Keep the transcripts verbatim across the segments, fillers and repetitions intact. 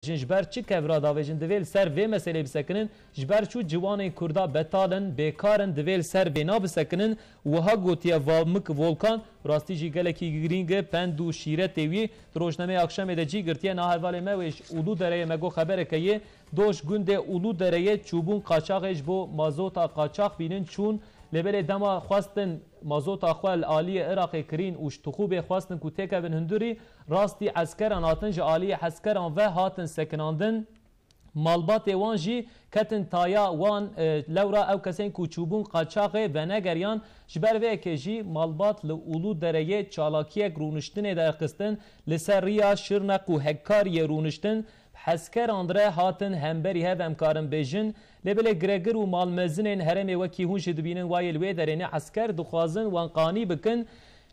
Jin ji ber çi kevra davêjin, divê li ser vê meselê bisekinin, ji ber çû ciwanên Kurda betal in, bêkar in, divê li ser vêna bisekinin, wiha gotiye Vamik Volkan, rastî jî gelekî girîng e, pend û şîretê wî di rojnameya akşamê de cî girtiye, na hevalê me wê ji Ulu Dereyê me got xebereke yê, doş gundê Ulu Dereyê çûbûn qaçaxê ji bo mazota qaçax bînin çûn, lê belê dema xwestin mazota xwe li aliyê Iraqê kirîn û ji Tixûbê xwestin ku têkevin hundirî, rastî eskeran hatin ji aliyê heskeran ve hatin sekinandin. Malbatê wan jî ketin taya wan, e, lewra ew kesên ku çûbûn qaçaxê venegeriyan. Ji ber vê yekê jî malbat li Ulu Dereyê çalakiyek rûniştinê derxistin, li ser riya Şirneq û Hekkariyê rûniştin, heskeran re hatin hemberî hev em karin bêjin. Lê belê giregir û malmezinên herêmê wekî hûn jî dibînin wayê li wê derê ne esker dixwazin wan qanî bikin.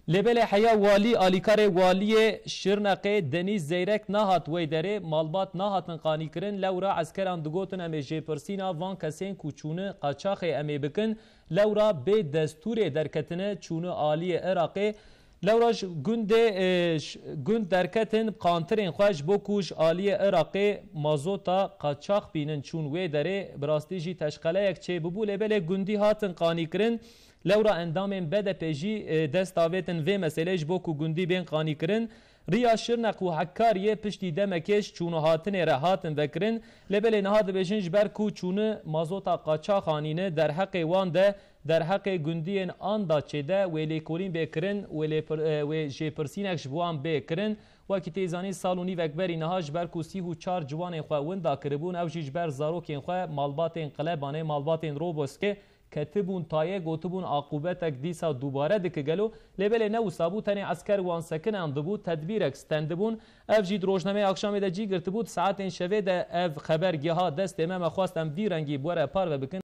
Lê belê heya walî, alîkarê waliyê Şirneqê Denîz Zeyrek nahat wê derê, malbat nahatin qanîkirin, lewra eskeran digotin em ê jêpirsîna van kesên ku çûni qaçaxê em ê bikin, lewra bê destûrê derketine çûni aliyê Iraqê. Lewra ji gundê, e, ş-, gund derketin qantirên xwe ji bo ku ji aliyê Iraqê mazota qaçax bînin çûn wê derê, bi rastî jî teşqeleyek çêbibû, lê belê gundî hatin qanîkirin. Lewra endamên B D P jî, e, dest avêtin vê meselê ji bo ku gundî bên qanîkirin. Riya Şirneq û Hekkariyê piştî demekê ji çûnûhatinê re hatin vekirin. Lê belê niha dibêjin ji ber ku çûni mazota qaçax anîne derheqê wan de, derheqê gundiyên Andaçê de wê lêkolîn bê kirin, wê lêpir-, e, wê jêpirsînek ji bo wan bê kirin. Wekî tê zanîn sal û nîvek berî niha ji ber ku sî û çar ciwanên xwe winda kiribûn, ew jî ji ber zarokên xwe malbatên Qelebanê, malbatên Roboskê, ketibûn tayê, gotibûn, aqûbetek dîsa dubare dike gelo? Lê belê ne wisa bû, tenê esker wan sekinandibû, tedbîrek stendibûn. Ev jî di rojnameya akşamê de cî girtibû, di saetên şevê de ev xeber giha destê me, me xwest em vî rengî bi we re parve bikin.